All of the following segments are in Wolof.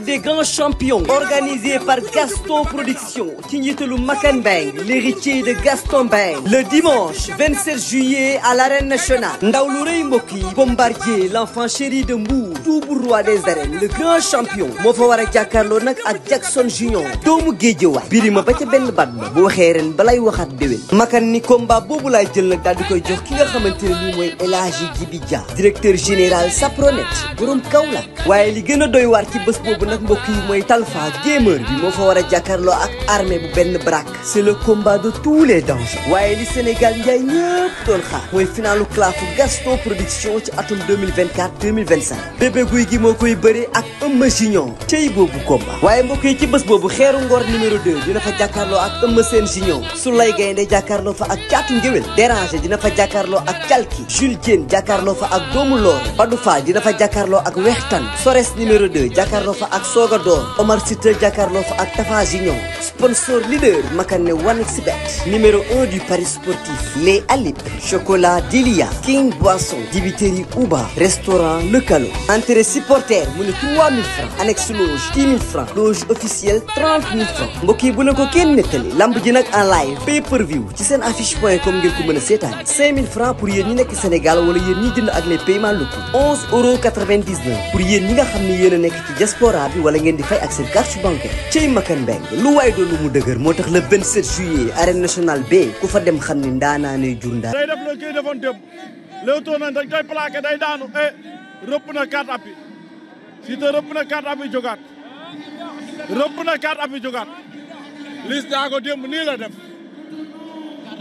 des grands champions organisé par Gaston Productions ci njiitalu Mbengue l'héritier de Gaston Mbengue le dimanche 27 juillet à l'arène nationale ndaw lu rëy mbokk yi Bombardier l'enfant chéri de Mbour double roi des arènes le grand champion moo fa war a jàkkaarloo nag ak Jackson Junior doomu Géejawaay birima ba ca benn baat ba bu waxee ren balay waxaat déwén Makan ni combat boobu laay jël nag daal di koy jox ki nga xamante ne nii mooy El Hadji Djibi Dia directeur général Sapronet borom Kaolack waaye li gën a doy waar ci bés boobu nag mbokk yi mooy Talfa gamer bi moo fa war a jàkkaarloo ak armée bu benn brak c'est le combat de tous les dangers waaye li Sénégal njaay ñëpp doon xaar mooy finalu clafu Gaston Production ci atum 2024-2025 bébé guy gi moo koy bëre ak Eumeu Junior cey boobu combat waaye mbokk yi ci bés boobu xeeru ngor numéro 2 dina fa jàkkaarloo ak Eumeu Sène Junior Soulay Gaynde jàkkaarloo fa ak Caatu Ngéwél Déranger dina fa jàkkaarloo ak Calki Jules Diène jàkkaarloo fa ak Doomu Loor Badou Fall dina fa jàkkaarloo ak Wextan Sores numéro 2 jàkkaarloo fa ak Soga Door Omar Sita jàkkaarloo fa ak Tafa Junior sponsor leader Makane 1xBet numéro 1 du Paris sportif les Alip chocolat Delia King Boisson dibiterie Uba restaurant Le Calo entrée supporter mu ne 3000 francs annexe loge 10 000 francs loge officielle 30 000 francs mbokk yi bu la ko kenn nettali lamb ji nag en live pay per view ci seen affiche.com ngeen ko mën a seetaan 5000 francs pour yéen ñi nekk Sénégal wala yéen ñi jënd ak les paiements locaux 11,99 pour yéen ñi nga xam ne yéen a nekk ci diaspora bi wala ngeen di fay ak seen carte bancaire cey Makan Mbengue lu waay doon lu mu dëgër moo tax le 27 juillet arène nationale B ku fa dem xam ni ndaanaane jur ndaa day def la koy defoon démb Leewtoo nañ dañ koy plaqué day daanu rëpp na 4 appuis Siteu rëpp na 4 appuis jógaat rëpp na 4 appuis jógaat Liss Ndiago démb nii la def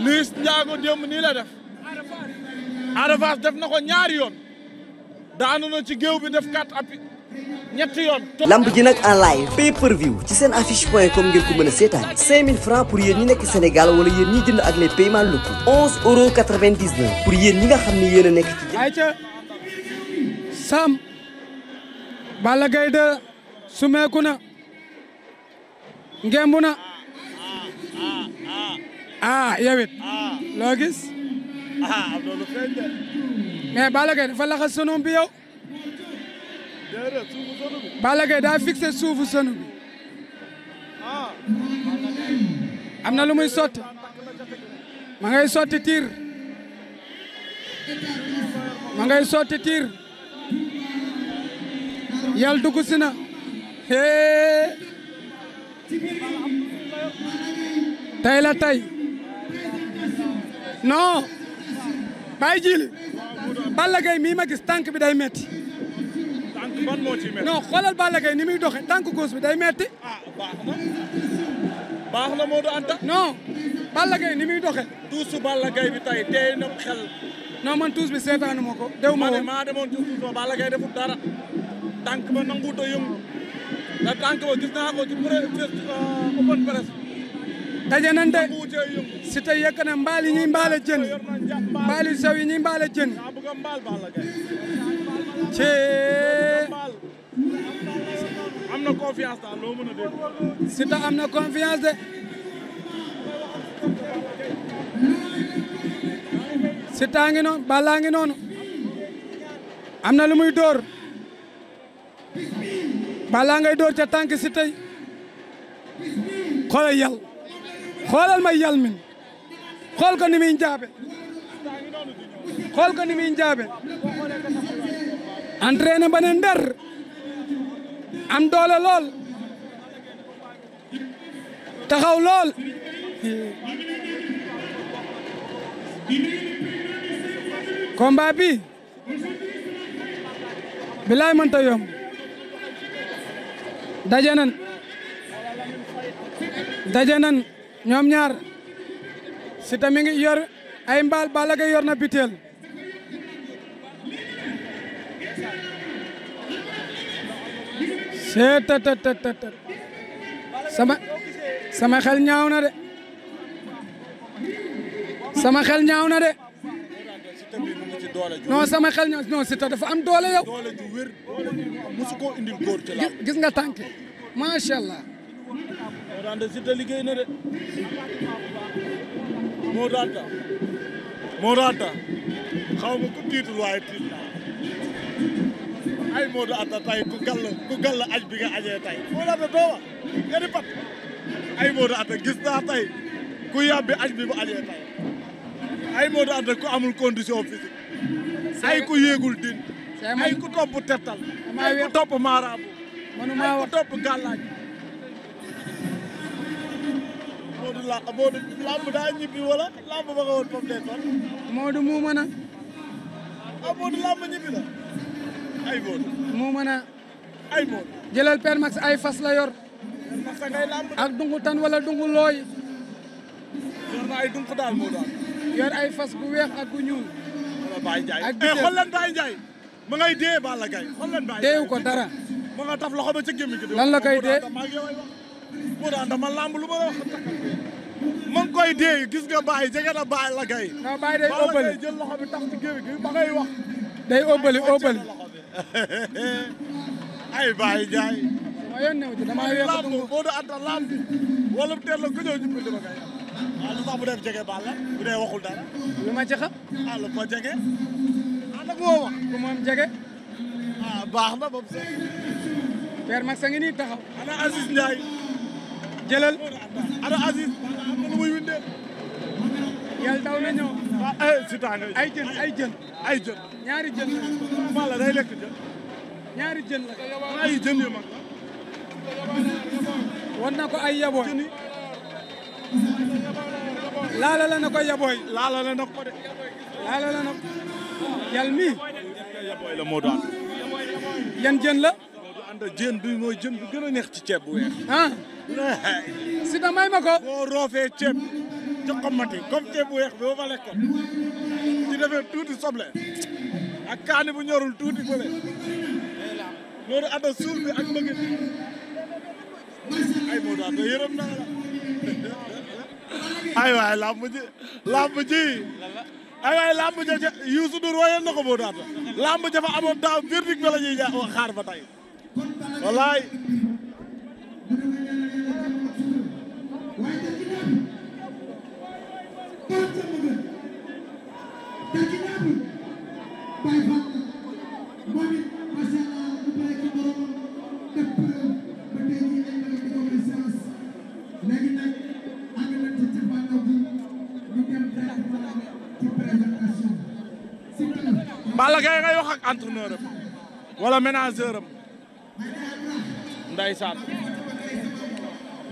Liss Ndiago démb nii la def Ada Fass def na ko ñaari yoon daanu na ci géew bi def 4 appuis ñetti yoon. lamb ji nag en live pay per view ci seen affiche.com ngeen ko mën a seetaan 5000 francs pour yéen ñi nekk Sénégal wala yéen ñi jënd ak les paiements locaux 11,99 pour yéen ñi nga xam ne yéen a nekk ci. ayca Sam Balla Gaye de sumeeku na ngembu na yow it loo gis mais Balla Gaye dafa laxas sonom bi yow. Balla Gaye daa fixé suufu sonu bi am na lu muy sotti ma ngay sotti tiir ma ngay sotti tiir yal dugg si na tey la tey non bàyyi jili Balla Gaye mii ma gis tànk bi day metti ban moo ci metti non xoolal Balla Gaye ni muy doxe tànk gauche bi day metti baax na Modou Anta non Balla Gaye ni muy doxe tuusu Balla Gaye bi tey tey na xel non man tuus bi seetaanu ma ko dew ma woon maa demoon tuus Balla Gaye defut dara tànk ba nanguut a yëngu te tànk ba gis naa ko ci open press daje nañ de si te yëkk na mbaal yi ñuy mbaale jën mbaal yu sew yi ñuy mbaale jën cee am na confiance daal loo mën a dégg si te am na confiance de si taa ngi noonu Balla ngi noonu am na lu muy dóor Balla ngay dóor ca tànk si tey xoolal yal xoolal ma yal min xool ko ni muy njaabe xool ko ni muy njaabe entraîné ba ne nder am doole lool taxaw lool combat bi bilaay mënta yomb daje nan ñoom ñaar Siteu mi ngi yor ay mbaal Balla Gaye yor na biteel seetat sama xel ñaaw na de sama xel ñaaw na de non sama xel ñaaw non Siteu dafa am doole yow musu ko indil góor ci la gis nga tànk macha allah moo daan de Siteu liggéey na de moo daan ta xaw ma ku tiitul waaye tiit naa ay Modou Anta tey ku gàll aj bi nga ajee tey Modou Anta doo wax nga di pat ay Modou Anta gis naa tey ku yàbbi aj bi bu ajee tey ay Modou Anta ku amul condition physique ay ku yéegul din ay ku topp tettal ay ku topp maaraabu ay ku topp gàllaaj Modou lamb daa ñibbi wala lamb ba nga woon foofu dee toon Modou mu mën a Modou lamb ñibbi la ay Modou mu mën a ay Modou jëlal Père Max ay fas la yor ak dungu tan wala dungu looy yor na ay dungu daal Modou yor ay fas bu weex ak bu ñuul wala Baye Ndiaye xool leen Baye Ndiaye ma ngay dee Balla Gaye xool leen Baye deewu ko dara ma nga taf loxo ba ca gémmi gi lan la koy dee Modou Anta ma lamb lu ma la wax ma ngi koy dee gis nga Baye jege na Balla Gaye non Baye day óbbali jël loxo bi taf ci gémmi gi ma ngay wax day óbbali ay Baye Ndiaye ma yoon new ci dama weex dungu Modou Anta lamb wala mu teel la ko ñëw ñu ma kay lu tax bu def jege Balla bu dee waxul dara lu ma ci xam lu ma jege nag moo wax ku moom jege baax na ba mu set Père Max a ngi nii taxaw ana Aziz Ndiaye jëlal ana Aziz am na lu muy windee yàlla daw na ñëw si tàng ay jën ñaari jën la Balla day lekk jën ñaari jën la ay jën yu mag wan na ko ay yabooy laala la na ko yabooy laala la na ko de laala la na ko yal mi yabooy la Modou Anta yan jën la Modou Anta jën bi mooy jën bi gën a neex ci ceeb bu weex si da may ma ko boo roofee ceeb ca xomati comme ceeb bu weex bi ba ma lekk ko ci defee tuuti soble ak kaani bu ñorul tuuti fële Modou Anta suul bi ak bëgg ay Modou Anta yërëm naa la ay waay lamb ji ay waay lamb ja Youssou Ndour woyoon na ko Modou Anta lamb ja fa amoon daaw verdict bi la ñuy xaar ba tey wallaay Balla Gaye ngay wax ak entraîneur am wala ménageur am ndeysaan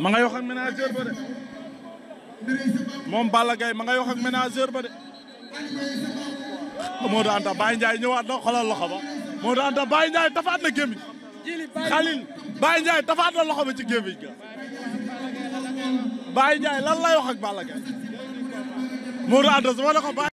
ma ngay wax ak ménageur ba de moom Balla Gaye ma ngay wax ak ménageur ba de Modou Anta Baye Ndiaye ñëwaat na xoolal loxo ba Modou Anta Baye Ndiaye tafaat na gémmiñ Khalil Baye Ndiaye tafaat na loxo ba ci gémmiñ ga Baye Ndiaye lan lay wax ak Balla Gaye Modou Anta su ma la ko